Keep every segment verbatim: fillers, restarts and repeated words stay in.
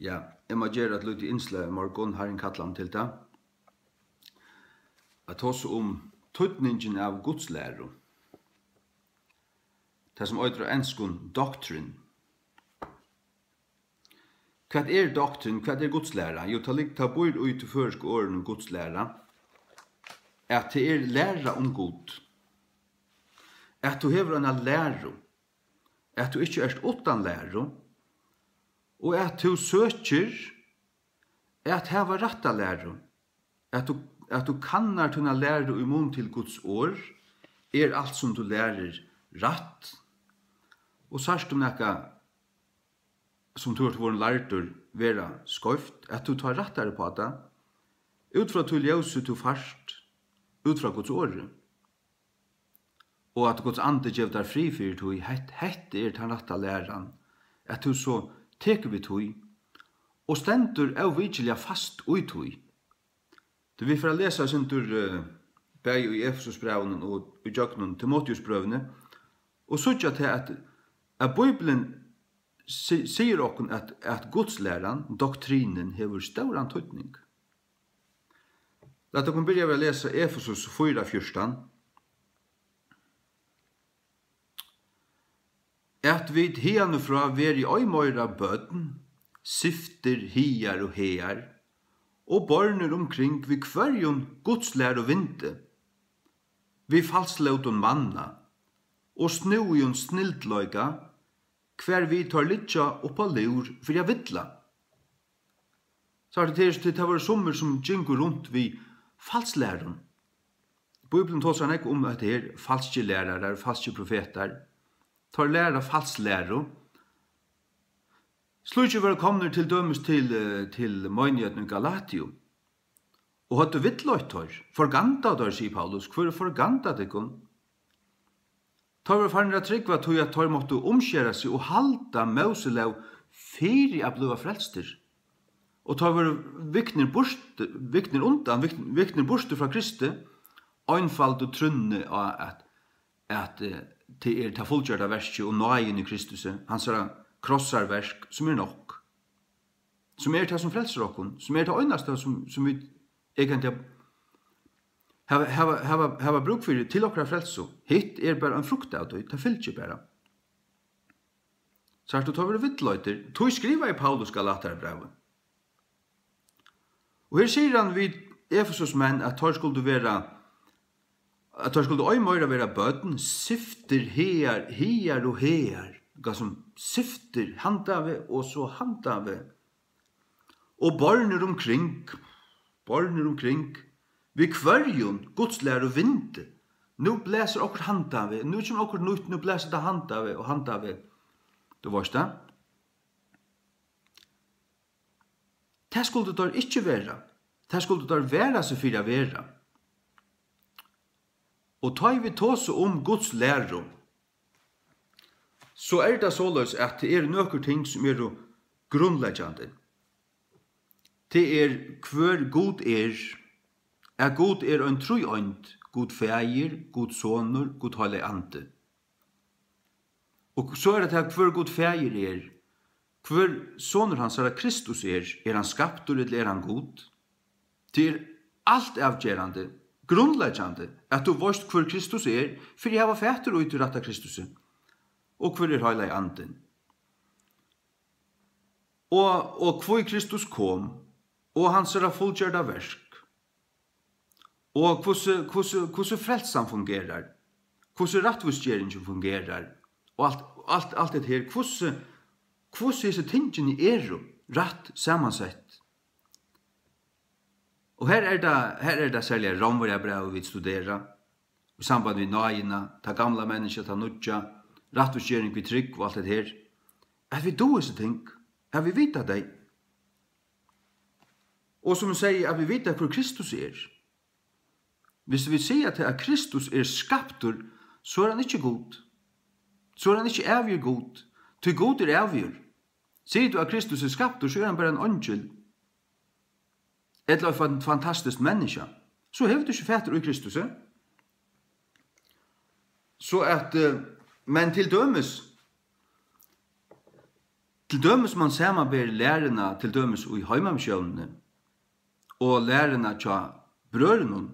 Ja, eg má gera eitt lítið innslag í morgun, Harrin kallar meg til tað. At tosa um týdningin av Guds læru. Tað sum eitur á enskum doctrine. Hvat er doctrine? Hvat er Guds læra? Jú, tað lig-, tað býr í tí føroysku orðinum Guds læra, at tað er læra um Gud. At tú hevur eina læru, at tú ikki ert uttan læru, og at tú søkir at hava rætta læru, at tú, at tú kannar tína læru í mun til Guds orð, er alt sum tú lærir rætt, og sært tú nakað sum tú ert vorðin lærdur vera skeivt, at tú tá rættar upp á tað, út frá tí ljósi tú fært út frá Guds orði. Og at Guds andi gevur tær frið fyri tí, hett-, hetta er tann rætta læran, at tú so tekur við tí og stendur óvikiliga fast í tí. Tí vit fara at lesa eitt sindur, eh, bæði í Efesusbrævinum og í gjøgnum Timoteusbrøvini, og síggja til, at, at Bíblian si-, sigur okkum, at, at Guds læran, doktrinin, hevur stóran týdning. Lat okkum byrja við at lesa Efesus fýra fjúrtan. At vit hiðani frá verið ei meira børn, syftir higar og hagar, og bornir umkring við hvørjum Guds læru vindi, við falslótum manna, og snúðigum snildleika, hvar við teir liggja upp á lúr fyri at villa. So er tað, tað, tað vóru summir, sum gingu runt við falslærum. Bíblian tosar nógv um hetta her, falskir lærarar, falskir profetar. Teir læra falslæru. Slíkir vóru komnir til dømis til, eh, til meinigheitina í Galatiu, og høvdu villleitt teir, forgandað teir, sigur Paulus. Hvør hevur forgandað tykkum? Teir vóru farnir at trúgva tí, at teir máttu umskera seg og halda Móselóg fyri at bliva frelstir. Og teir vóru viknir burt, viknir undan, vikn-, viknir burtur frá Kristi, einfaldu trúnni á, at, at, eh, tað er tað fullgjørda verkið og náðin í Kristusi, hansara krossarverk, sum er nokk. Sum er tað, sum frelsir okkum, sum er tað einasta, sum, sum vit eigentliga hava, hava, hava, hava brúk fyri til okkara frelsu. Hitt er bara ein frukt av tí, tað fylgir bara. Sært tú, teir vóru villleiddir. Tí skrivaði Paulus Galatarabrævið. Og her sigur hann við Efesusmenn, at teir skuldu vera, at teir skuldu ei meira vera børn, syftir hagar, hagar og hagar, hvat sum syftir handan veg og so handan veg, og bornir umkring, bornir umkring, við hvørjum Guds læru vindi. Nú blæsur okkurt handan veg, nú kemur okkurt nýtt, nú blæsur tað handan veg og handan veg. Tú veitst tað? Tað skuldu teir ikki vera. Tað skuldu teir varða seg fyri at vera. Og tá ið vit tosa um Guds læru, so er tað soleiðis, at tað eru nøkur ting, sum eru grundleggjandi. Tað er, hvør Gud er, at Gud er ein tríeind, Gud Faðir, Gud Sonur, Gud Heilagi Andi. Og so er tað, hvør Gud Faðir er, hvør Sonur hansara Kristus er. Er hann skaptur ella er hann Gud? Tað er alt avgerandi, grundleggjandi, at tú veitst, hvør Kristus er, fyri at hava fatur í tí rætta Kristusi, og hvør er Heilagi Andin, og, og hví Kristus kom, og hansara fullgjørda verk, og hvussu, hvussu, hvussu frelsan fungerar, hvussu rættvísgeringin fungerar, og alt, alt, alt hetta her, hvussu, hvussu hesi tingini eru rætt samansett. Og her er tað, her er tað serliga Rómverjabrævið, vit studera, í samband við náðina, tað gamla menniskja, tað nýggja, rættvísgering við trúgv og alt hetta her, at vit duga hesi ting, at vit vita tey. Og sum eg segði, at vit vita, hvør Kristus er. Hvis vit siga til, at Kristus er skaptur, so er hann ikki Gud. So er hann ikki ævigur Gud, tí Gud er ævigur. Sigur tú, at Kristus er skaptur, so er hann bara ein eingil. Ella eitt fan-, fantastiskt menniskja. So hevur tú ikki fatur í Kristusi. So at, eh, men til dømis, Til dømis man samanber læruna til dømis í Heimamissiónini og læruna hjá brøðrunum.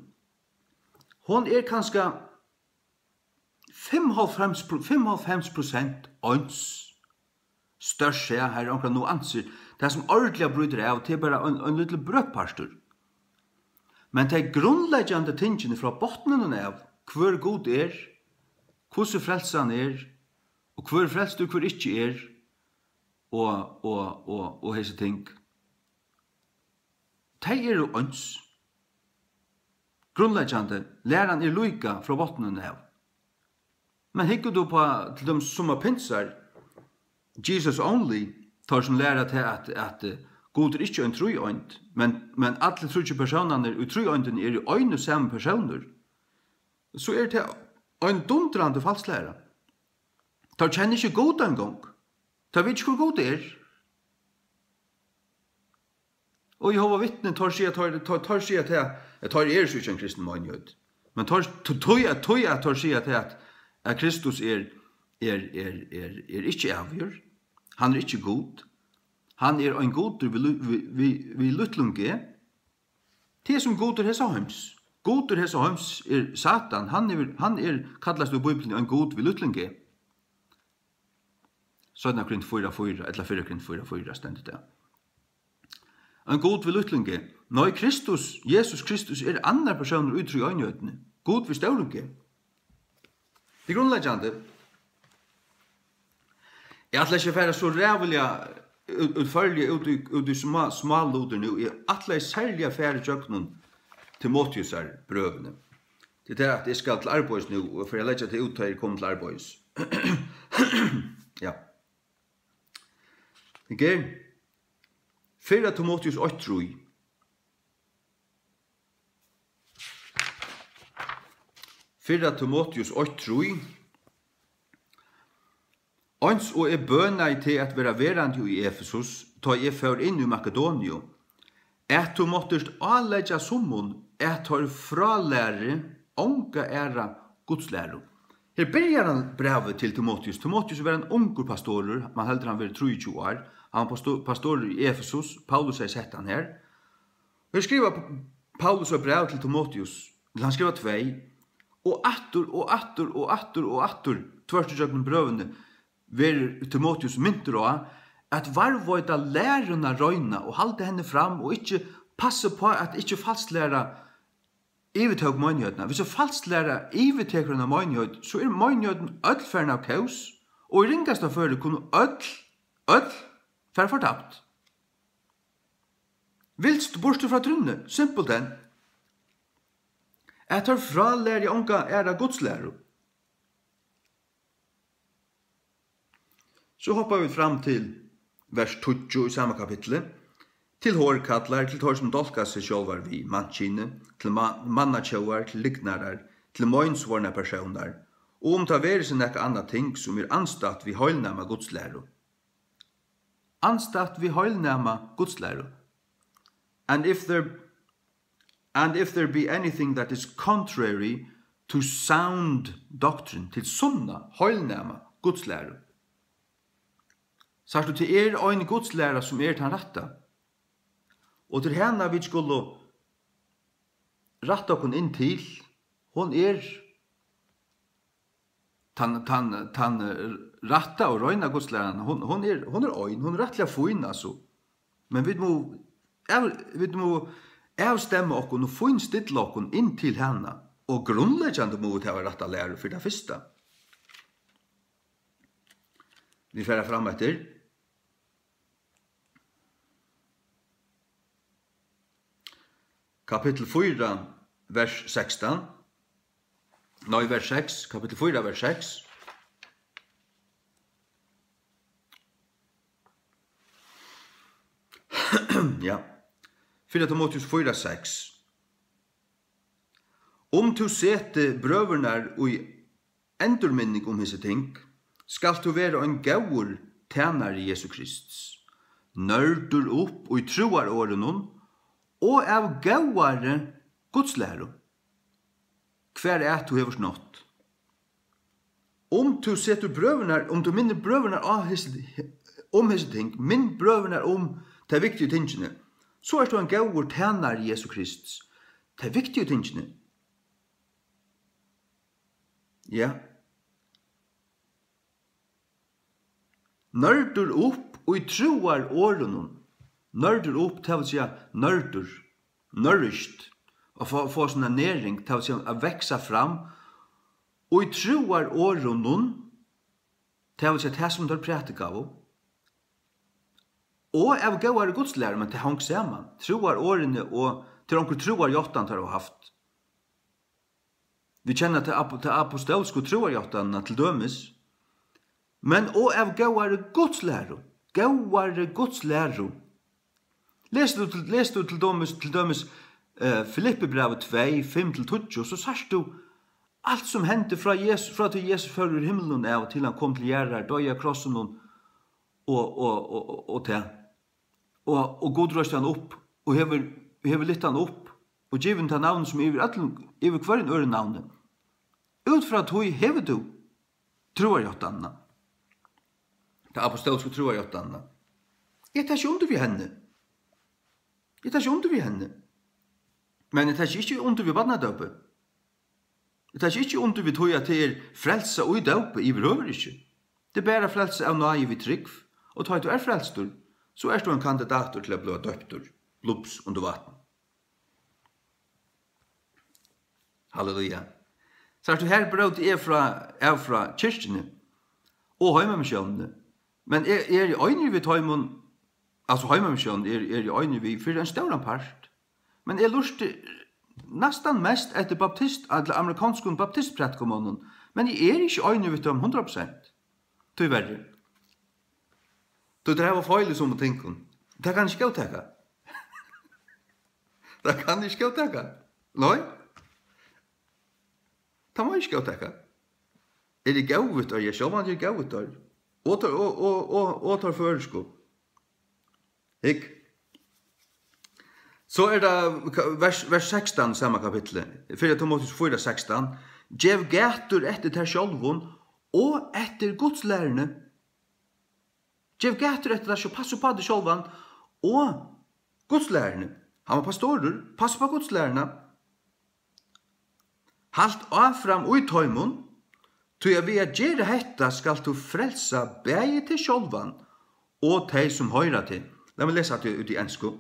Hon er kanska fimmoghálvfems pro-, fimmoghálvfems prosent eins. Stórt seg, har eru onkrar nuansir. Tað, sum ordiliga brýtur av, tað er bara ein, ein lítil brøkpartur. Men tey grundleggjandi tingini frá botninum av, hvør Gud er, hvussu frelsan er, og hvør er frelstur, hvør ikki er, og, og, og, og hesi ting, tey eru eins. Grundleggjandi, læran er líka frá botninum av. Men hyggur tú uppá til dømis summi pinsar, Jesus only, teir sum læra tað at, at, eh, Gud er ikki ein tríeind, men, men allir tríggir persónarnir í tríeindini eru ein og sami persónur, so er tað ein dundrandi falsklæra. Teir kenna ikki Gud eingong. Teir vita ikki, hvør Gud er. Og Jehova Vitni, teir siga, teir, teir, teir siga tað, at teir eru so ikki ein kristin meinigheit. Men teir, t-, tí at, tí at teir siga tað, at, at Kristus er, er, er, er, er ikki avgjørd, hann er ikki Gud, hann er ein gudur við, lí-, við, við, við lítlum g. Tað er sum gudur hesa heims. Gudur hesa heims er Satan, hann er, hann er, kallast í Bíbliuni ein gud við lítlum g. Seinna Korint fýra fýra, ella fyrra Korint fýra fýra, stendur tað. Ein Gud við lítlum g. Nei, Kristus, Jesus Kristus, er annar persónur í tríeinigheitinni. Gud við stórum G. Tað er grundleggjandi. Eg ætli ikki at fara so ræðuliga út-, útførliga út í, út í smá-, smálutir nú. Eg ætlaði serliga at fara ígjøgnum Timoteusar brøvini. Tað er tað, at eg skal til arbeiðis nú, og fari at leggja tað út, tá eg komi til arbeiðis. Ja. Eg ger. Fyrra Timoteus eitt trý. Fyrra Timoteus eitt trý. Eins og eg bønaði teg at vera verandi í Efesus, tá eg fór inn í Makedoniu, at tú máttist áleggja summum, at teir frálæri onga aðra gudslæru. Her byrjar hann brævið til Timoteus. Timoteus var ein ungur pastorur, man heldur hann verið trýogtjúgu ár. Hann var pasto-, pastorur í Efesus, Paulus hevði sett hann her. Og her skrivar P-, Paulus eitt bræv til Timoteus, ella hann skrivar tvey, og aftur og aftur og aftur og aftur, tvørtur gjøgnum brøvini, verður Timoteus mintur á at varðveita læruna reina og halda henni fram og ikki passa upp á, at ikki falsklæra yvirtók meinigheitina. Hvis ein falsklæra yvirtekur eina meinigheit, so er meinigheitin øll farin av kós, og í ringasta føri kunnu øll, øll fara fortapt. Vilst burtur frá trúnni, simpelthen. At teir frálæri onga aðra gudslæru. So hoppa vit fram til vers tíggju í sama kapitli. Til hórkallar, til teir, sum dálka seg sjálvar við mankyni, til ma-, mannatjóvar, til lygnarar, til meinsvornar persónar, og um tað veri seg nakað annað ting, sum er andstætt við heilnæma gudslæru. Andstætt við heilnæma gudslæru. And if there, and if there be anything that is contrary to sound doctrine, til sunna, heilnæma gudslæru. Sært tú, tað er ein gudslæra, sum er tann rætta. Og til hana vit skulu rætta okkum inn til, hon er tann, tann, tann, eh, rætta og reina gudslæran, hon, hon er, hon er ein, hon er rættiliga fín, altso. Men vit mugu av-, vit mugu avstemma okkum og fínstilla okkum inn til hana. Og grundleggjandi mugu vit hava rætta læru fyri tað fyrsta. Vit fara fram eftir. Kapittul fýra, vers sekstan. Nei, vers seks, kapittul fýra, vers seks. Ja. Fyrra Timoteus fýra, seks. Um tú setir brøðurnar í endurminning um hesi ting, skalt tú vera ein góður tænari Jesu Krists, nørdur upp í trúarorðunum og av góðari gudslæru, hvar at tú hevur nátt. Um tú setur brøðurnar, um tú minnir brøðurnar á hesi, um hesi ting, minn brøðurnar um tey viktigu tingini, so ert tú ein góður tænari Jesu Krists. Tey viktigu tingini. Ja. Nørdur upp í trúarorðunum. Nørdur upp, tað vil siga nørdur, nourished, at fáa, fáa sína næring, tað vil siga at vaksa fram í trúarorðunum, tað vil siga tað, sum teir prædikaðu, og av góðari gudslæru, men tað hong saman. Trúarorðini og, tað er onkur trúarjáttan, teir hava havt. Vit kenna ta apo-, ta apostólsku trúarjáttanina til dømis, men og av góðari gudslæru, góðari gudslæru. Les tú til, les tú til dømis, til dømis, eh, Filippibrævið tvey, fimm til tíggju, so sært tú alt sum hendi frá Jesus, frá tí Jesus fór úr himlinum av, til hann kom til jarðar, doyði á krossinum og, og, og, og, og tað. Og, og Gud reisti hann upp, og hevur, hevur lyft hann upp, og givið hann tað navn, sum yvir øllum, yvir hvørjum øðrum navni. Út frá tí hevur tú trúarjáttanina, ta apostólsku trúarjáttanina. Eg taki undir við henni. Eg taki undir við henni. Men eg taki ikki undir við barnadópi. Eg taki ikki undir við tí, at tað er frelsa í dópi, yvirhøvur ikki. Tað er bara frelsa av náði við trúgv, og tá tú ert frelstur, so ert tú ein kandidatur til at bliva døptur, blups, undir vatn. Halleluja. Sært tú, her bróti eg frá, av frá kirkjuni og Heimamissiónini. Men eg, eg eri einigur við teimum, altso Heimamissiónin er, eri eg einigur við fyri ein stóran part. Men eg lurti næstan mest eftir baptist, ella amerikanskum baptistprædikamunum, men eg eri ikki einigur við teimum hundrað prosent. Tíverri. Tí teir hava feil í summum tingum. Tað kann eg ikki góðtaka. Tað kann eg ikki góðtaka. Nei. Tað má eg ikki góðtaka. Eri eg góð við teir? Ja, sjálvandi eri eg góð við teir. Og teir, og, og, og, og teir føroysku. Hygg. So er tað ka-, vers, vers sekstan í sama kapitli. Fyrra Timoteus fýra sekstan. Gev gætur eftir tær sjálvum og eftir Gudslæruni. Gev gætur eftir tær sjálv, passa upp á teg sjálvan og Gudslæruni. Hann var pastorur, passa upp á Gudslæruna. Halt áfram í teimum, tí at við at gera hetta skalt tú frelsa bæði teg sjálvan og tey, sum hoyra teg. Lat meg lesa tað út í ensku.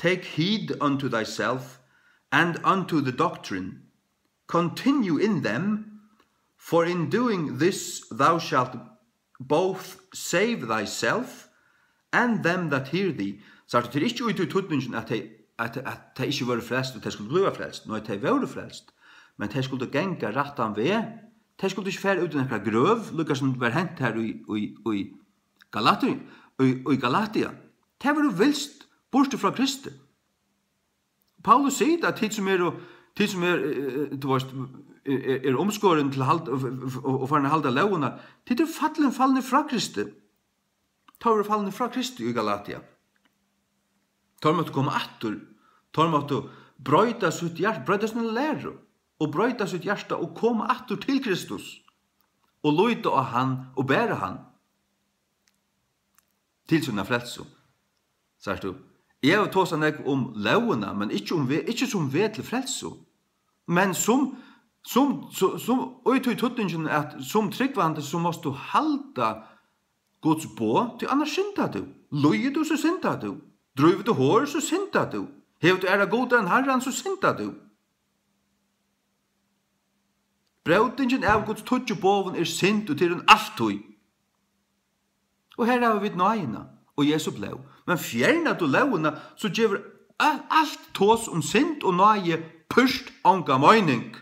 Take heed unto thyself and unto the doctrine. Continue in them, for in doing this thou shalt both save thyself and them that hear thee. Sært tú, tað er ikki í tí týdningin, at tey, at, at tey ikki vóru frelst, og tey skuldu blíva frelst. Nei, tey vóru frelst, men tey skuldu ganga rættan veg. Tey skuldu ikki fara út í nakra grøv, líka sum var hent her í, í, í Galati-, í, í Galatia. Tey vóru vilst burtur frá Kristi. Paulus sigur, at tit sum eru, tit sum er, eh, eh, tú veist, er, er, er umskorin til hald, og, og, og farin at halda lógina, tit eru fallin, fallnir frá Kristi. Teir vóru fallnir frá Kristi í Galatia. Teir máttu koma aftur. Teir máttu broyta sítt hjarta, broyta sína læru, og broyta sítt hjarta og koma aftur til Kristus og líta á hann og bara hann til sína frelsu. Sært tú? Eg havi tosað nógv um lógina, men ikki um ve-, ikki sum veg til frelsu. Men sum, sum, so, sum, og í tí týdningin, at sum trúgvandi, so mást tú halda Guds boð, tí annars syndar tú. Lýgur tú, so syndar tú. Drívur tú hor, so syndar tú. Hevur tú aðrar gudar enn Harran, so syndar tú. Brótingin av Guds tíggju boðum er synd, og tað er hon altíð. Og her hava vit náðina og Jesu blóð. Men fjernar tú lógina, so gevur a-, alt tos um synd og náði púrt onga meining.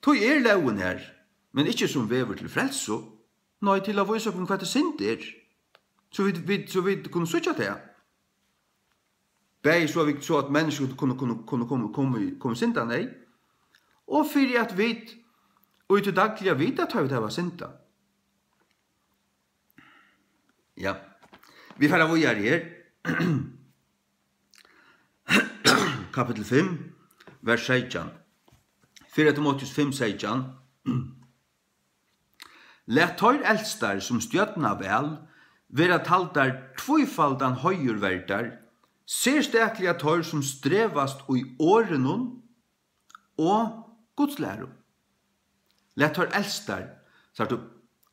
Tí er lógin her, men ikki sum vegur til frelsu, nei, til at vísa okkum, hvat synd er, so vit, vit, so vit kunnu síggja tað. Bæði so at vit, so at menniskju kunnu, kunnu, kunnu koma, koma í, koma í syndaneyð, og fyri at vit í tí dagliga vita, tá vit hava syndað. Ja, vit fara víðari her. Kapitel fimm, vers seytjan. Fyrra Timoteus fimm seytjan. Lat teir eldstar, sum stjórna væl, vera taldar tvífaldan heiður verdar, serstakliga teir, sum strevast í orðinum og Guds læru. Lat teir eldstar, sært tú,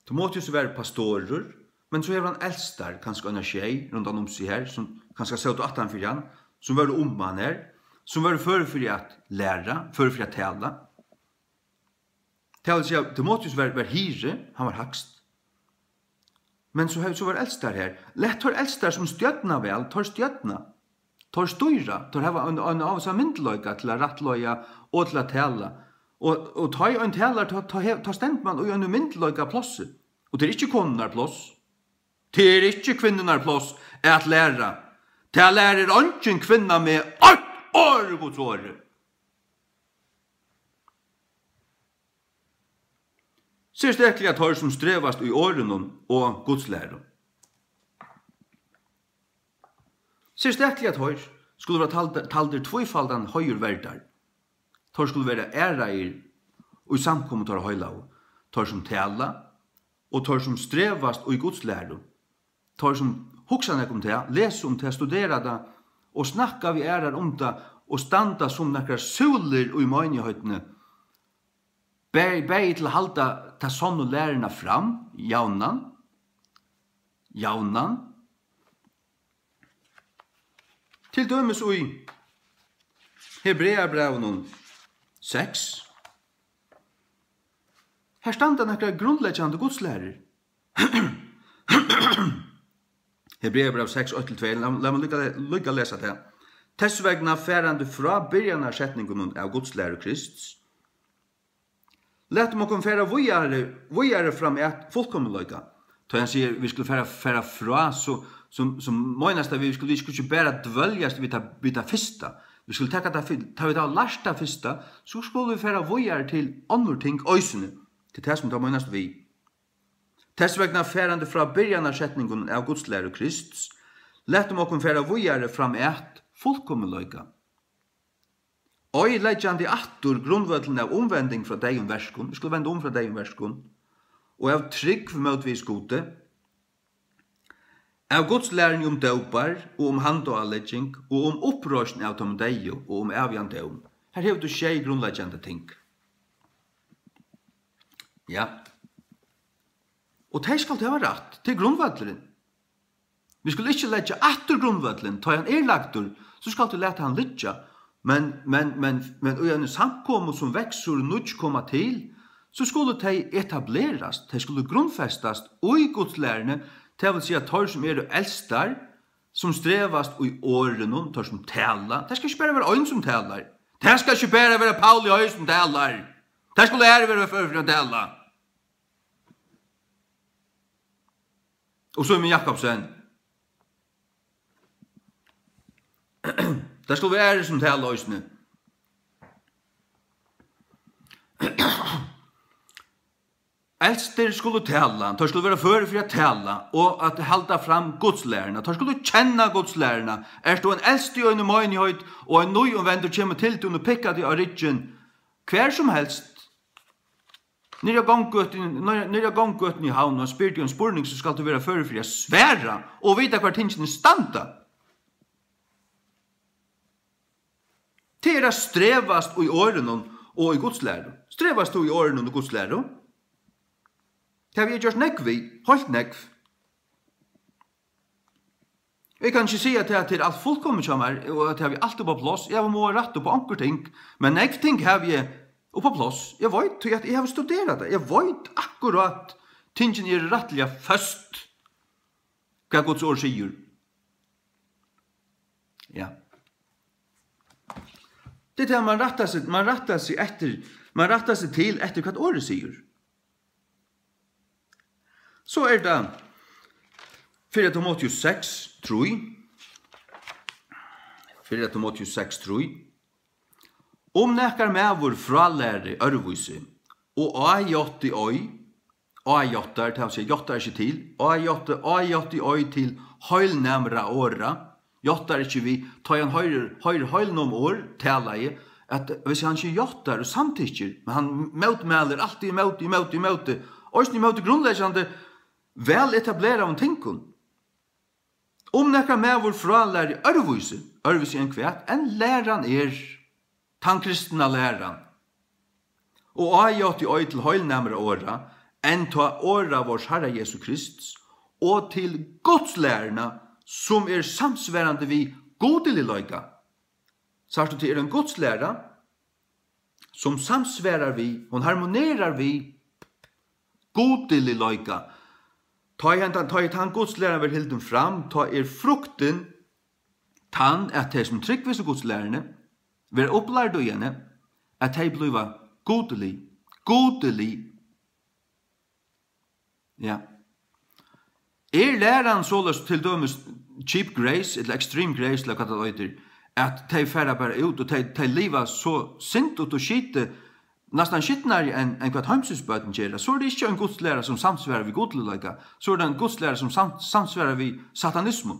Timotius var pastorur, men so hevur hann eldstar, kanska einar sjey, rundan um seg her, sum kanska sótu aftan fyri hann, sum vóru um hann her, sum vóru før fyri at læra, før fyri at tala. Tað vil siga, Timotius var, var hirði, hann var hægst. Men so hevur, so var eldstar her. Lat teir eldstar, sum stjórna væl, teir stjórna. Teir stýra, teir hava ein, ein ávísan myndugleika til at rættleiða og til at tala. Og, og tá ið ein talar, tá, tá, hev-, tá stendur mann í einum myndugleikaplássi. Og tað er ikki konunnar pláss. Tað er ikki kvinnunnar pláss at læra. Tað lærir eingin kvinna meg eitt orð, Guds orð. Serstakliga teir, sum strevast í orðinum og Guds læru. Serstakliga teir skulu vera tald-, taldir tvífaldan heiður verdar. Teir skulu vera æraðir í samkomu teirra heilagu, teir, sum tala, og teir, sum strevast í Guds læru. Teir, sum hugsa nógv um tað, lesa um tað, studera tað og snakka við aðrar um tað og standa sum nakrar súlur í meinigheitinni, bæði, bæði til at halda ta sonnu læruna fram, javnan, javnan. Til dømis í Hebreabrævinum seks. Har standa nakrar grundleggjandi gudslærur. Hebreabræv seks, eitt til tvey, lat, lat meg líka, líka lesa tað. Tess vegna, farandi frá byrjanarsetningunum av gudslæru Krists, latum okkum fara víðari, víðari fram at fullkomleika. Tá hann sigur, vit skulu fara, fara frá, so, so, so meinast tað, vit skulu, vit skulu ikki bara dvøljast við tað, við tað fyrsta. Vit skulu taka tað fyr-, tá vit hava lært tað fyrsta, so skulu vit fara víðari til onnur ting eisini. Til tað, sum tað meinast við. Tess vegna, farandi frá byrjanarsetningunum av gudslæru Krists, latum okkum fara víðari fram at fullkomleika. Oyðileggjandi aftur grundvøllin av umvending frá deyðum verkum, vit skulu venda um frá deyðum verkum, og av trúgv mótvegis Gudi, av gudslæruni um dópar og um handaálegging og um uppreisn av teimum deyðu og um ævigan dóm. Her hevur tú sjey grundleggjandi ting. Ja. Og tey skalt hava rætt, tað er grundvøllurin. Vit skulu ikki leggja aftur grundvøllin, tá hann er lagdur, so skalt tú lata hann liggja. Men, men, men, men í eini samkomu, sum veksur og nýggj koma til, so skulu tey etablerast, tey skulu grundfestast í gudslæruni, tað vil siga, teir, sum eru eldstar, sum strevast í orðinum, teir, sum tala. Tað skal ikki bara vera ein, sum talar. Tað skal ikki bara vera Paul í Høy, sum talar. Tað skulu aðrir vera før fyri at tala. Og Símun Jakobsen. Tað skulu vera aðrir, sum tala eisini. Elstir skulu tala, teir skulu vera førir fyri at tala og at halda fram gudslæruna. Teir skulu kenna gudslæruna. Ert tú ein elstur í eini meinigheit, og ein nýumvendur kemur til tín og pikkar teg á ryggin, hvar sum helst, niðri á gonggøtuni, niðri, niðri á gonggøtuni í Havn, og hann spyr teg ein spurning, so skalt tú vera førur fyri at svara og vita, hvar tingini standa. Tað er at strevast í orðinum og í Guds læru. Strevast tú í orðinum og Guds læru? Tað havi eg gjørt nógv við, heilt nógv. Eg kann ikki siga, at tað, at tað er alt fullkomið hjá mær, og at tað havi alt upp á pláss. Eg havi máað rætt upp á onkur ting, men nógv ting havi eg upp á pláss. Eg veit, tí at eg havi studerað tað. Eg veit akkurát, tingini eru rættiliga føst, hvat Guds orð sigur. Ja. Tað er tað, man rættar seg, man rættar seg eftir, man rættar seg til eftir, hvat orðið sigur. So er tað fyrra Timoteus seks, trý. Fyrra Timoteus seks, trý. Um nakar maður frálæri øðrvísi, og ájátti ei, ájáttar, tað vil siga, játtar ikki til, ájátti, ájátti ei til heilnæmra orða, játtar ikki við, tá hann hoyrir, hoyrir heilnæm orð talaði, at hvis hann ikki játtar og samtykkir, men hann mótmælir altíð ímóti, ímóti, ímóti, Eisini ímóti grundleggjandi, væl etableraðum tingum. Um nakar maður frálærir øðrvísi, øðrvísi enn hvat, enn læran er, tann kristna læran, og ájátti ei til heilnæmra orða, enn tá orða vors Harra Jesu Krists, og til gudslæruna, sum er samsvarandi við gudilileika. Sært tú, tað er ein gudslæra, sum samsvarar við, hon harmonerar við gudilileika. Tá ið hendan, tá ið tann gudslæran verður hildin fram, tá er fruktin tann, at tey, sum trúgva hesi gudslæruni, verða upplærd í henni, at tey blíva gudilig, gudilig. Ja. Er læran soleiðis, til dømis cheap grace, ella extreme grace, ella hvat tað eitur, at tey fara bara út, og tey, tey liva so syndut og skitið, næstan skitnari enn, enn hvat heimsins børn gera, so er tað ikki ein gudslæra, sum samsvarar við gudilileika, so er tað ein gudslæra, sum sam-, samsvarar við satanismu.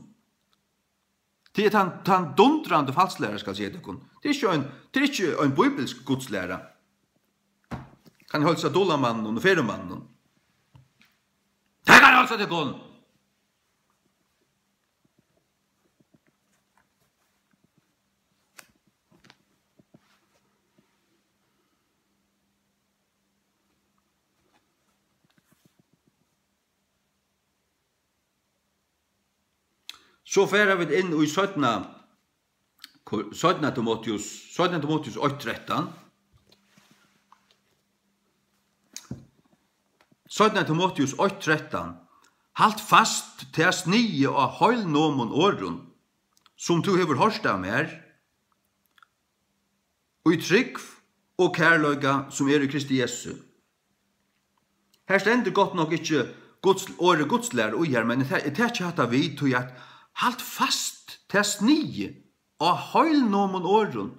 Tað er tann, tann dundrandi falsklæra, skal eg siga tykkum. Tað er ikki ein, tað er ikki ein bíbilsk gudslæra. Kann eg heilsa Dulamanninum og Ferumanninum? Tað kann eg heilsa tykkum! So fara vit inn í seinna, seinna Timoteus, seinna Timoteus eitt trettan. Seinna Timoteus eitt trettan. Halt fast tað sniðið á heilnømum orðum, sum tú hevur hoyrt av mær, í trúgv og kærleika, sum er í Kristi Jesu. Her stendur gott nokk ikki Guds, orðið gudslæra í her, men eg ta-, eg taki hatta við, tí at halt fast tað sniðið á heilnømum orðum.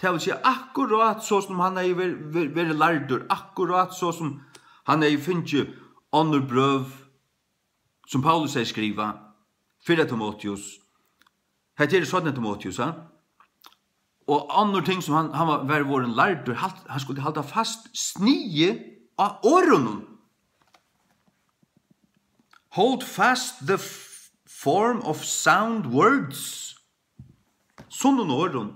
Tað vil siga, akkurát so sum hann hevði ver-, ver-, verið lærdur, akkurát so sum hann hevði fingið onnur brøv, sum Paulus hevði skrivað, fyrra Timoteus. Hetta er seinna Timoteus, ha? Og onnur ting sum hann, hann var, var vorðin lærdur, halt, hann skuldi halda fast sniðið á orðunum. Hold fast the f-, form of sound words. Sunnum orðum.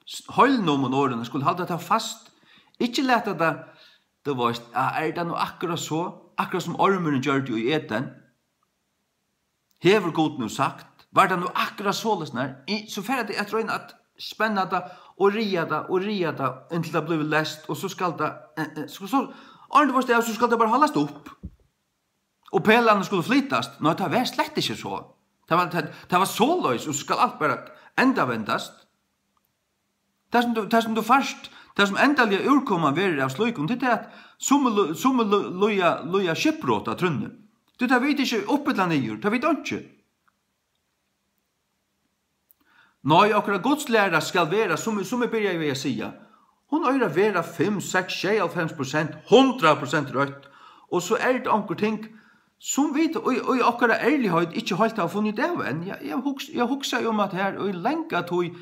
S-, heilnømum orðum. Hann skuldi halda tað fast. Ikki lata tað, tú veist, ah, er tað nú akkurát so? Akkurát sum ormurin gjørdi í Eden. Hevur Gud nú sagt? Var tað nú akkurát soleiðis, nær? Í, so fer tað at royna at spenna tað og ræða tað og ræða tað, inntil tað blívur leyst, og so skal tað, eh, eh, so, so, áðrenn tú veitst av, so skal tað bara haldast upp. Og pelarnir skulu flytast. Nei, tað var slett ikki so. Tað var, tað, tað var soleiðis, og so skal alt bara endavendast. Tað sum tú, tað sum tú fært, tað sum endaliga úrkoman verður av slíkum, tað er tað, at summi lu-, summi lu-, líða, líða skipbrot á trúnni. Tí tað vita ikki upp ella niður, tað vita einki. Nei, okkara gudslæra skal vera, sum, sum eg byrjaði við at siga, hon eigur at vera fimm, seks, sjey, hálvfems prosent, hundrað prosent røtt, og so er tað onkur ting, sum vit í, í okkara ærligheit ikki heilt hava funnið út av enn. Eg, eg hugs-, eg hugsaði um at her í langa tíð,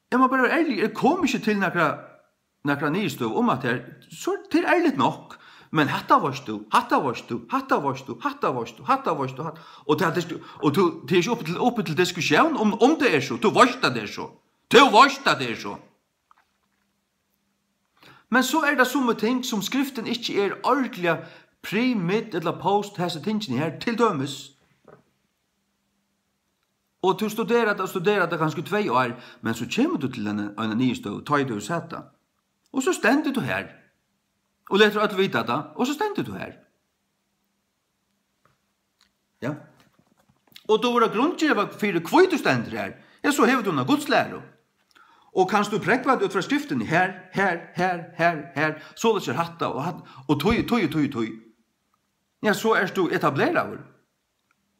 eg má bara vera ærlig, eg kom ikki til nakra, nakra niðurstøðu um at her, so tað er ærligt nokk, men hatta veitst tú, hatta veitst tú, hatta veitst tú, hatta veitst tú, hatta veitst tú, hatta, og tað er disku-, og tú, tað er ikki uppi til, uppi til diskusjón um, um tað er so, tú veitst at tað er so, tú veitst at tað er so. Men so er tað summi ting, sum skriftin ikki er ordiliga primit ella post hesi tingini her, til dømis. Og tú studerar tað og studerar tað kanska í tvey ár, men so kemur tú til eina, eina niðurstøðu, tá ið tú hevur sæð tað. Og so stendur tú her. Og letur øll vita tað, og so stendur tú her. Ja. Og tú verður at grundgeva fyri, hví tú stendur her. Ja, so hevur tú eina gudslæru. Og kanst tú prógva tað út frá skriftini her, her, her, her, her, soleiðis er hatta og hatta, og tí, tí, tí, tí. Ja, so ert tú etableraður.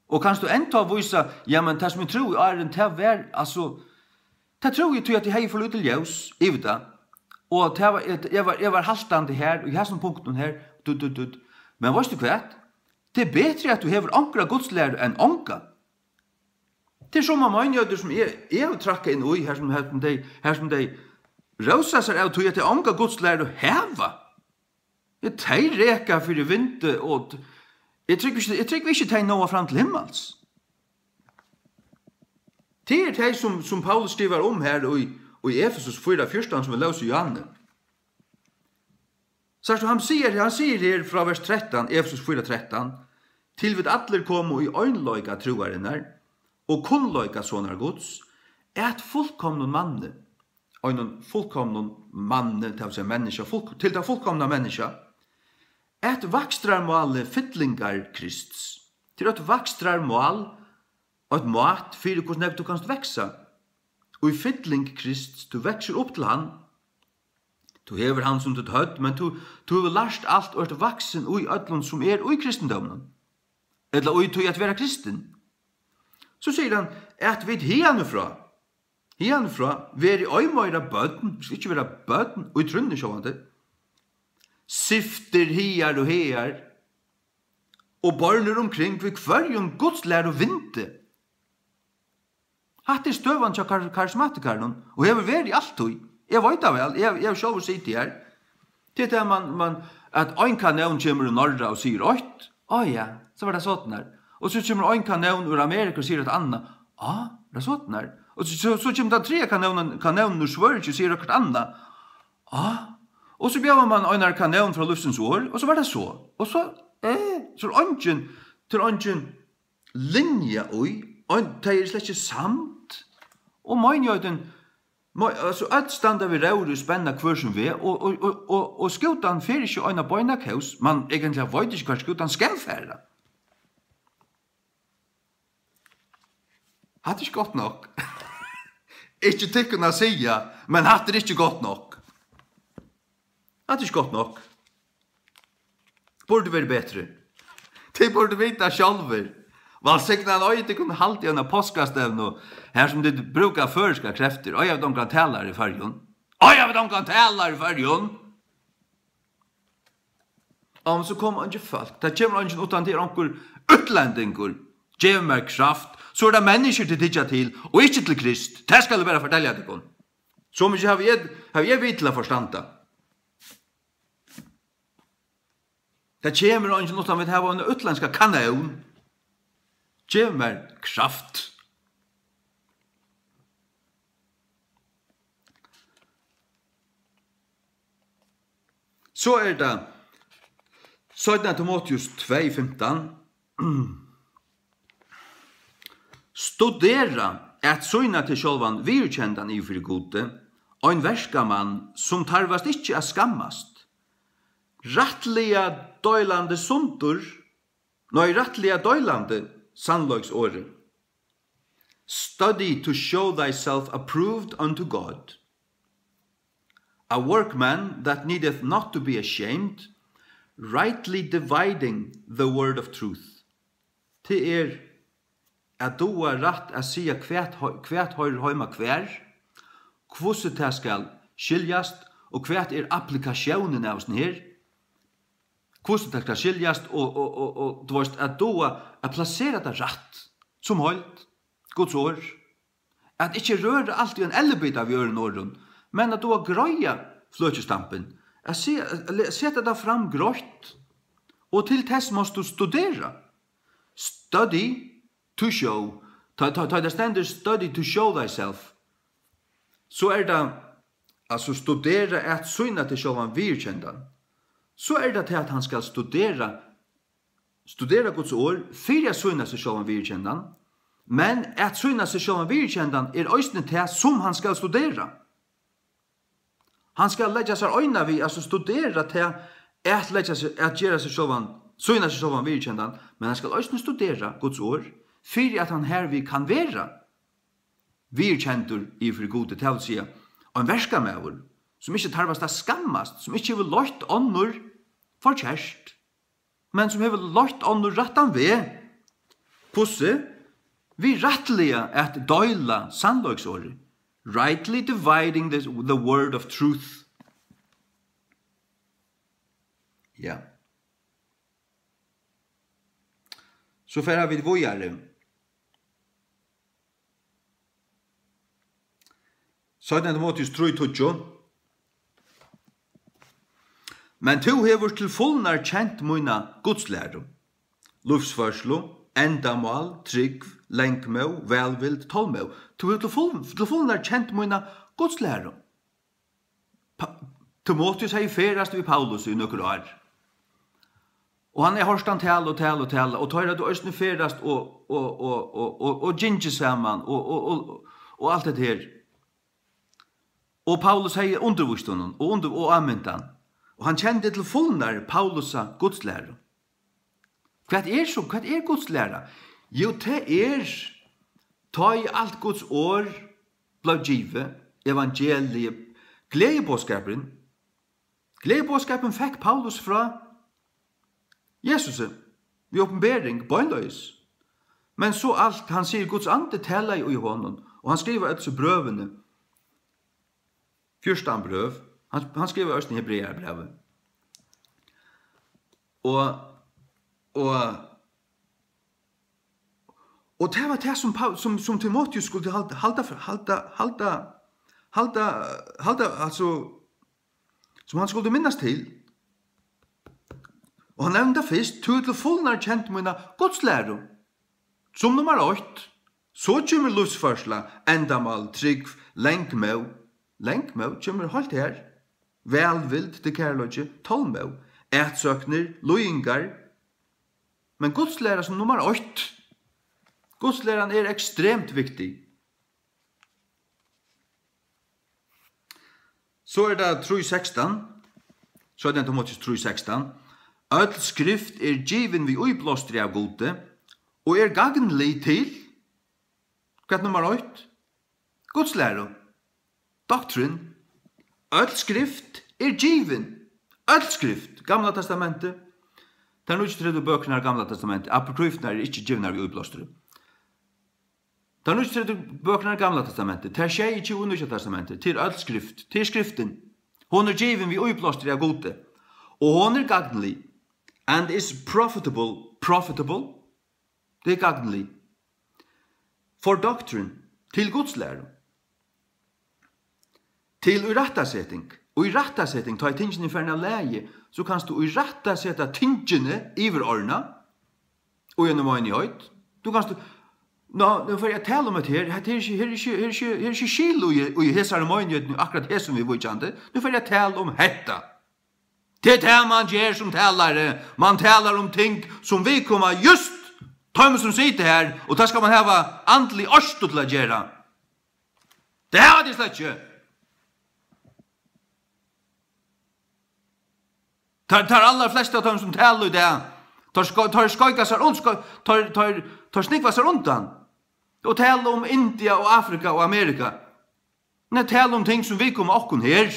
Og kanst tú enntá vísa, ja, men tað sum eg trúði áðrenn, tað var, altso, tað trúði eg tí at eg hevði for lítið ljós yvir tað. Og tað var, eg, eg var, eg var haltandi her, í hasum punktum her, dutt, dutt, dutt. Men veitst tú hvat? Tað er betri at tú hevur onkra gudslæru enn onga. Tað er sum meinigheiter sum eg, eg havi traðkað inn í, her sum, her sum tey, her sum tey rósa sær av tí at tey onga gudslæru hava. Ja, tey reka fyri vindi, og eg trúgvi ikki, eg trúgvi ikki, tey náa fram til himmals. Tað er tey, sum, sum Paulus skrivar um her í, í Efesus fýra fjúrtan, sum vit lósu í áðni. Sært tú, hann sigur, hann sigur her frá vers trettan, Efesus fýra trettan: "Til vit allir komu í einleika trúarinnar og kunnleika Sonar Guds, at fullkomnum manni," einum fullkomnum manni, tað vil siga menniskja, fullk-, til tað fullkomna menniskja, at vakstrarmáli fyllingar Krists. Tað er eitt vakstrarmál, eitt mát fyri, hvussu nógv tú kanst vaksa. Og í fylling Krists, tú veksur upp til hann. Tú hevur hann sum títt høvd, men tú, tú hevur lært alt og ert vaksin í øllum, sum er í kristindóminum, ella í tí at vera kristin. So sigur hann, at vit hiðani frá, hiðani frá, verið ei meira børn, vit skulu ikki vera børn í trúnni sjálvandi, syftir higar og hagar, og bornir umkring við hvørjum Guds læru vindi. Hatta er støðan hjá kar-, karismatikarunum, og hevur verið altíð. Eg veit tað væl, eg, eg havi sjálvur sitið har. Tað er tað, man, man, at ein kanón kemur úr norra og sigur eitt, á ja, so var tað sodan har. Og so kemur ein kanón úr Amerika og sigur eitt annað, á, var tað sodan har. Og so, so, so kemur tann triðja kanónan, kanónin úr Svøríki og sigur okkurt annað, á. Og so bjóðar man einar kanón frá lívsins orð, og so var tað so. Og so, eh, so er eingin, so er eingin linja í, og tey eru slett ikki samd, og meinighetin, mei-, altso, øll standa við róðri og spenna hvør sín veg, og, og, og, og, og skútan fer ikki eina beina kós, man eigentliga veit ikki, hvar skútan skal fara. Hatta er ikki gott nokk. Ikki tykkum at siga, men hatta er ikki gott nokk. Hatta er ikki gott nokk. Burdi verið betri. Tey burdu vita sjálvir. Vælsignaðan eigi tykkum, haldið eina páskastevnu, har sum tit brúka føroyskar kreftir. Eiga vit ongan talara í Føroyum? Eiga vit ongan talara í Føroyum? Á, men so koma eingin fólk. Tað kemur eingin uttan, tað er onkur útlendingur. Gev mær kraft. So er tað menniskjur, tit hyggja til, og ikki til Krist. Tað skal eg bara fortelja tykkum. So mikið havi eg, havi eg vit til at forstanda. Tað kemur eingin uttan vit hava eina útlendska kanón. Gev mær kraft. So er tað seinna Timoteus tvey fimtan. Studera at sýna teg sjálvan viðurkendan yvir fyri Gudi, ein verkamann, sum tarvast ikki at skammast, rættiliga deilandi sundur, nei, rættiliga deilandi sannleiksorðið. Study to show thyself approved unto God, a workman that needeth not to be ashamed, rightly dividing the word of truth. Tað er at duga rætt at siga, hvat hoi-, hvat hoyrir heima hvar, hvussu tað skal skiljast, og hvat er applikatiónin av hesum her, hvussu tað skal skiljast, og, og, og, og, tú veist, at duga at plasera tað rætt, sum heild, Guds orð, at ikki røra alt í ein ellibita við øðrum orðum, men at duga greiða fløkisstampin, at siga, at le-, seta tað fram greitt, og til tess mást tú studera. Study to show. Tá, tá, tá tað stendur study to show thyself, so er tað, altso, studera at sýna teg sjálvan viðurkendan. So er tað tað, at hann skal studera, studera Guds orð fyri at sýna seg sjálvan viðurkendan, men at sýna seg sjálvan viðurkendan er eisini tað, sum hann skal studera. Hann skal leggja sær eina við, altso studera tað at leggja seg, at gera seg sjálvan, sýna seg sjálvan viðurkendan, men hann skal eisini studera Guds orð, fyri at hann hervið kann vera viðurkendur yvir fyri Gudi, tað vil siga, ein verkamaður, sum ikki tarvast at skammast, sum ikki hevur leitt onnur forkert, men sum hevur leitt onnur rættan veg. Hvussu? Við rættiliga at deila sannleiksorðið. Rightly dividing the, the word of truth. Ja. So fara vit víðari. Seinna Timoteus trý tíggju. Men tú hevur til fulnar kent mína gudslæru, lívsførslu, endamál, trúgv, langmóð, vælvild, tolmóð. Tú hevur til full-, til fulnar kent mína gudslæru. Pa-, Timotius hevði ferðast við Paulus í nøkur ár. Og hann hevði hoyrt hann tala og tala og tala, og teir høvdu eisini ferðast og, og, og, og, og, og gingið saman og, og, og, og alt hetta her. Og Paulus hevði undirvíst honum og undir-, og ámint hann. Og hann kendi til fulnar Paulusa gudslæru. Hvat er so, hvat er Guds læra? Jú, tað er, tá ið alt Guds orð bleiv givið, evangeliið, gleðiboðskapurin. Gleðiboðskapurin fekk Paulus frá Jesusi, við opinbering, beinleiðis. Men so alt, hann sigur, Guds andi talaði í honum, og hann skrivar øll so brøvini, fjúrtan brøv, hann, hann skrivar eisini Hebreabrævið. Og, og, og tað var tað, sum Paul-, sum, sum Timotius skuldi halda, halda, halda, halda, halda, halda, altso, sum hann skuldi minnast til. Og hann nevndi tað fyrst, tú til fulnar kent mína gudslæru. Sum nummar eitt, so kemur lívsførsla, endamál, trúgv, langmóð. Langmóð kemur heilt her. Vælvild, tað er kærleiki, tolmóð, atsóknir, líðingar. Men gudslæra sum nummar eitt. Gudslæran er ekstremt viktig. So er tað trý sekstan, seinna Timotius trý sekstan. Øll skrift er givin við íblástri av Gudi og er gagnlig til, hvat nummar eitt? Gudslæru. Doctrine. Øll skrift er givin. Øll skrift. Gamla Testamentið. Tær níggjuogtretivu bøkurnar í Gamla Testamentið. Apokryfurnar eru ikki givnar við íblástri. Tær níggjuogtretivu bøkurnar í Gamla Testamentið, tær sjeyogtjúgu í Nýggja Testamentið, tað er øll skrift, tað er skriftin. Hon er givin við íblástri av Gudi, og hon er gagnlig, and is profitable, profitable, tað er gagnlig, for doctrine, til gudslæru. Til írættaseting. Og írættaseting, tá ið tingini eru farin av lagi, so kanst tú írættaseta tingini, yvirordna, í eini meinigheit. Tú kanst, ná, nú fari eg at tala um hetta her. Hetta her er ikki, her er ikki, her er ikki, her er ikki skil í, í hesari meinigheitini, akkurát hesum viðvíkjandi. Nú fari eg at tala um hetta. Tað er tað, man ger sum talari. Man talar um ting, sum viðkoma júst teimum, sum sita her, og tað skal man hava andlig orku til at gera. Tað hava tit slett ikki. Teir, teir allarflestu av teimum, sum tala í dag, teir sko-, teir skoyka sær und-, sko-, teir, teir, teir snúgva sær undan og tala um India og Afrika og Amerika. Nei, tala um ting, sum viðkoma okkum her.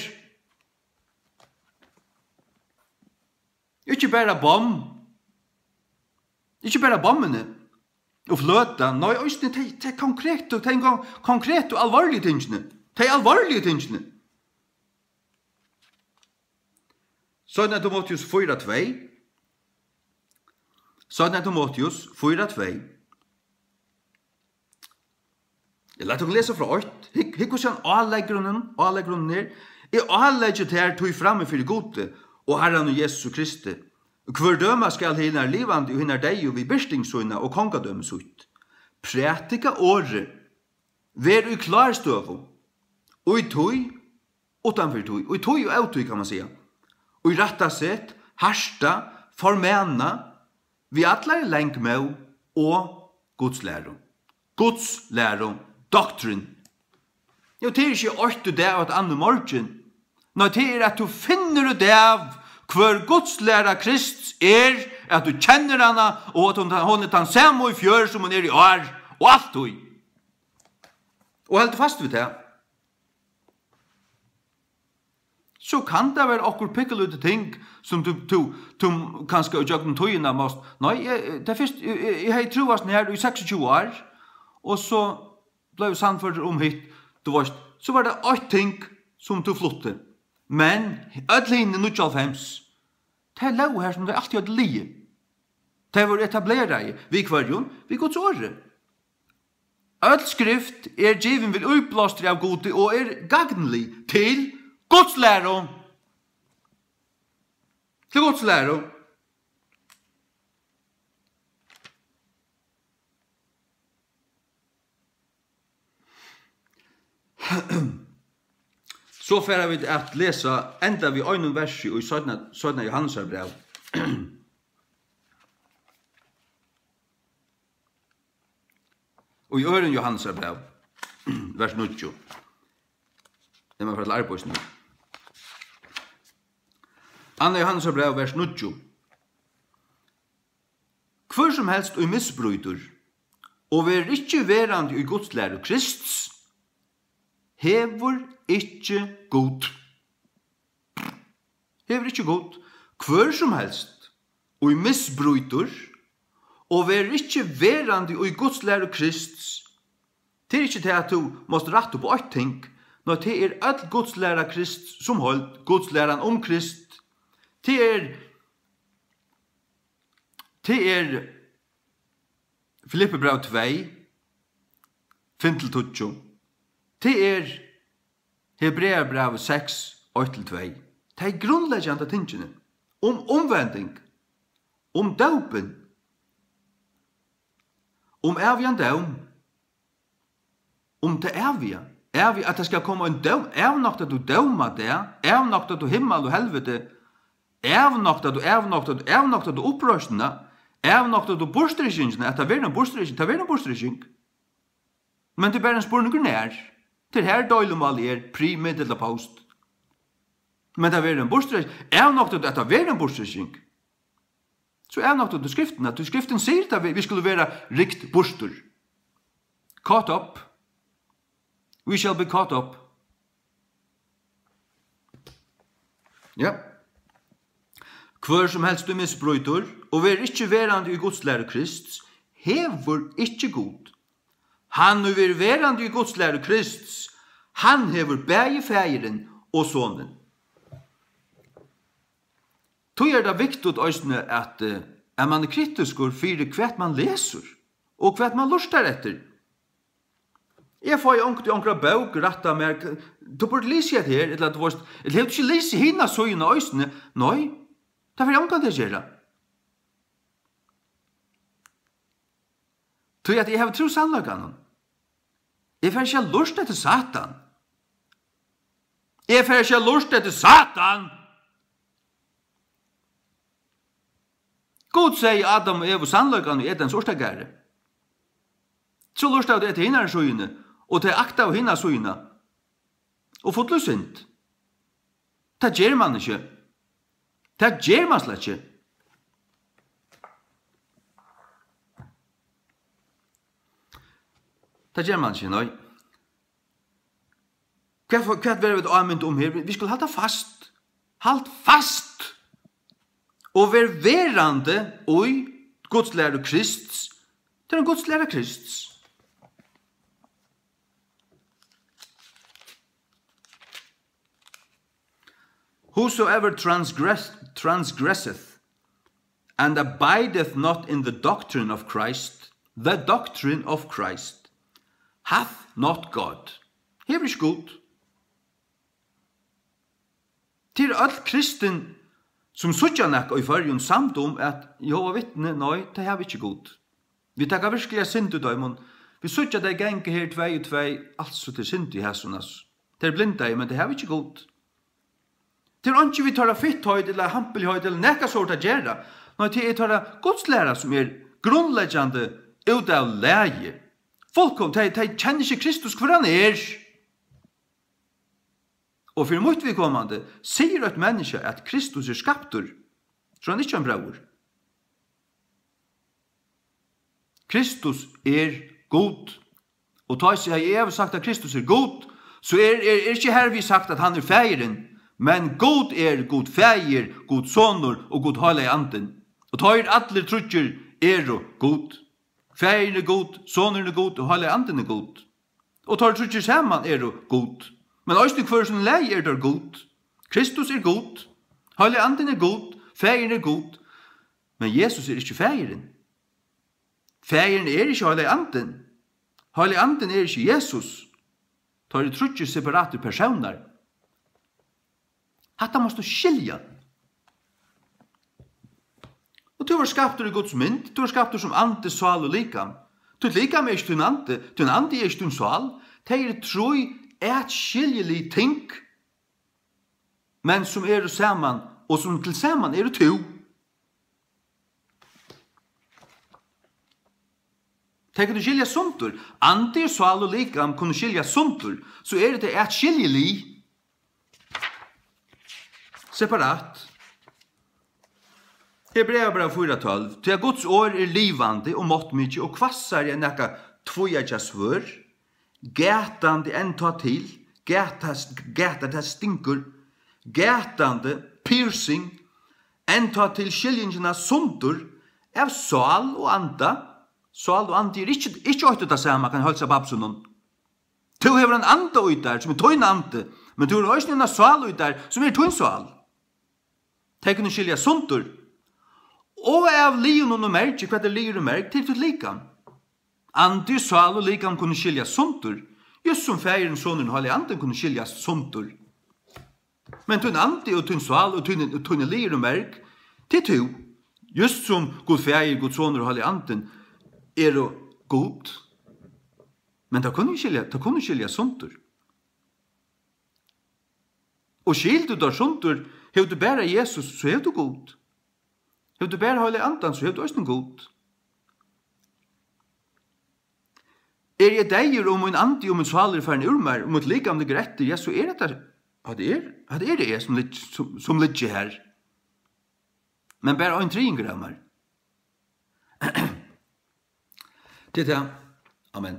Ikki bara bomm. Ikki bara bommini og fløta. Nei, eisini tey, tey konkretu, tey kon-, konkretu alvorligu tingini. Tey alvorligu tingini. Seinna Timotius fýra tvey. Seinna Timotius fýra tvey. Eg lati okkum lesa frá eitt. Hygg, hygg, hvussu hann áleggur honum, áleggur honum her. Eg áleggi tær tí frammi fyri Gudi og Harranum Jesusi Kristi, hvør døma skal hinar livandi og hinar deyðu við birting sína og kongadømi sítt. Prædika orðið, ver í klárstøðu, í tíð, uttan fyri tíð, í tíð og ótíð, kann man siga, og rættaset, harta, formana, við allari langmóð og gudslæru. Gudslæru, doctrine. Jú, tað er ikki eitt í dag og eitt annað í morgin. Nei, tað er, at tú finnur út av, hvør gudslæra Krists er, at tú kennir hana, og at hon, hon er tann sama í fjør, sum hon er í ár, og altíð. Og heldur fast við tað. So kann tað vera okkurt pikkulítið ting, sum tú, tú, tú kanska í gjøgnum tíðina mást, nei, eg, eg, tað fyrst, eg, eg, eg hevði trúð á hana her í seksogtjúgu ár, og so bleiv sannførdur um hitt, tú veist, so var tað eitt ting, sum tú flutti. Men øll hini níggjuoghálvfems, tey lógu har, sum tey altíð høvdu ligið. Tey vóru etableraði. Við hvørjum? Við Guds orði. Øll skrift er givin við íblástri av Gudi og er gagnlig til gudslæru. Til Guds læru. So fara vit at lesa enda við einum versi í seinna, seinna Jóhannesar bræv. Og í øðrum Jóhannesar bræv, vers níggju. Eg má fara til arbeiðis nú. Annað Jóhannesar bræv, vers níggju. Hvør sum helst, ið misbrýtur, og verður ikki verandi í Guds læru Krists, hevur ikki Gud. Hevur ikki Gud. Hvør sum helst, ið misbrýtur, og verður ikki verandi í Guds læru Krists, tað er ikki tað, at tú mást rætta upp á eitt ting, nei, tað er øll Guds læra Krists sum heild, Guds læran um Krist. Tað er, tað er Filippibræv tvey, fimm til tíggju. Tað er Hebreabrævið seks, eitt til tvey. Tað er grundleggjandi tingini um umvending, um dópin, um ævigan dóm, um tað æviga, æviga, at tað skal koma ein dóm, avnoktar tú dómadagin, avnoktar tú himmal og helviti, avnoktar tú, avnoktar tú, avnoktar tú uppreisnina, avnoktar tú burturrykkingina, at tað verður ein burturrykking, tað verður ein burturrykking. Men tað er bara ein spurningur nær. Tað er har deilumálið er, pre, mid ella post. Men tað verður ein burturrykking. Avnoktar tú at tað verður ein burturrykking, so avnoktar tú skriftina, tí skriftin sigur tað, vit, vit skulu vera rykt burtur. Caught up. We shall be caught up. Ja. Hvør sum helst, ið misbrýtur, og verður ikki verandi í Guds læru Krists, hevur ikki Gud. Hann, ið verður verandi í Guds læru Krists, hann hevur bæði Faðirin og Sonin. Tí er tað viktigt eisini, at, eh, at mann er kritiskur fyri, hvat mann lesur, og hvat mann lurtar eftir. Eg fái onkuntíð onkra bók rættað mær, k-, tú burdi lisið hetta her, ella, tú veist, ella hevur tú ikki lisið hina síðuna eisini? Nei, tað fer ongantíð at gera. Tí at eg havi trúð sannleikanum. Eg fari ikki at lurta eftir Satan. Eg fari ikki at lurta eftir Satan. Gud segði Adam og Evu sannleikan í Edens urtagarði. So lurtaðu tey eftir hinari síðuni, og tey aktaðu hina síðuna og fullu í synd. Tað ger mann ikki. Tað ger mann slett ikki. Tað ger mann ikki, nei. Hvat for, hvat verða vit ámint um her? Vit skulu halda fast. Halt fast! Og ver verandi í Guds læru Krists. Tað er ein Guds læra Krists. Whosoever transgress-, transgresseth and abideth not in the doctrine of Christ, the doctrine of Christ, hath not God. Hevur ikki Gud. Tað eru øll kristin, sum síggja nakað í Føroyum, samd um, at Jehova vitni, nei, tey hava ikki Gud. Vit taka veruliga synd í teimum. Vit síggja, tey ganga her tvey og tvey, altso, tað er synd í hasum, altso. Tey eru blindaði, men tey hava ikki Gud. Tað er einki við teirra fittheit ella hampilheit ella nakað sovorðið at gera. Nei, tað er teirra gudslæra, sum er grundleggjandi út av lagi. Fullkom-, tey, tey kenna ikki Kristus, hvør hann er. Og fyri mítt viðkomandi sigur eitt menniskja, at Kristus er skaptur, so er hann ikki ein bróðir. Kristus er Gud. Og tá eg sigi, eg havi sagt, at Kristus er Gud, so er, er, er ikki hervið sagt, at hann er Faðirin, men Gud er Gud Faðir, Gud Sonur og Gud Heilagi Andin. Og teir allir tríggir eru Gud. Faðirin er Gud, Sonurin er Gud og Heilagi Andin er Gud. Og teir tríggir saman eru Gud. Men eisini í hvør sínum lagi eru teir Gud. Kristus er Gud, Heilagi Andin er Gud, Faðirin er Gud. Men Jesus er ikki Faðirin. Faðirin er ikki Heilagi Andin. Heilagi Andin er ikki Jesus. Teir eru tríggir separatir persónar. Hatta mást tú skilja. Og tú ert skaptur í Guds mynd, tú ert skaptur sum andi, sál og likam. Títt likam er ikki tín andi, tín andi er ikki tín sál. Tey eru trý atskiljilig ting, men sum eru saman, og sum til saman eru tú. Tey kunnu skiljast sundur. Andi, sál og likam kunnu skiljast sundur, so eru tey atskiljilig. Separat. Hebreabræv fýra tólv: Tí at Guds orð er livandi og máttmikið og hvassari enn nakað tvíeggjað svørð, gatandi enn tá til, gata, gata tað stingur, gatandi, piercing, enn tá til skiljingina sundur av sál og anda. Sál og andi er ikki, ikki eitt og tað sama, kann heilsa babsunum. Tú hevur ein anda í tær, sum er tín andi, men tú hevur eisini eina sál í tær, sum er tín sál. Tey kunnu skiljast sundur. Og av liðunum og mergi, hvat er liður og merg? Til títt likam. Andi, sál og likam kunnu skiljast sundur, júst sum Faðirin, Sonurin og Heilagi Andin kunnu skiljast sundur. Men tín andi og tín sál og tín, og tín liður og merg, tað er tú. Júst sum Gud Faðir, Gud Sonur og Heilagi Andin eru Gud. Men tað kunnu skilja, tað kunnu skilja sundur. Og skil tú tað sundur, hevur tú bara Jesus, so hevur tú Gud. Hevur tú bara Heilaga Andan, so hevur tú eisini Gud. Eri eg deyður, og mín andi og mín sál er farin úr mær, og mítt likam liggur eftir, ja, so er hetta, hatta er, hatta er eg, sum ligg-, sum, sum liggi her. Men bara ein triðingur av mær. Tað er tað. Amen.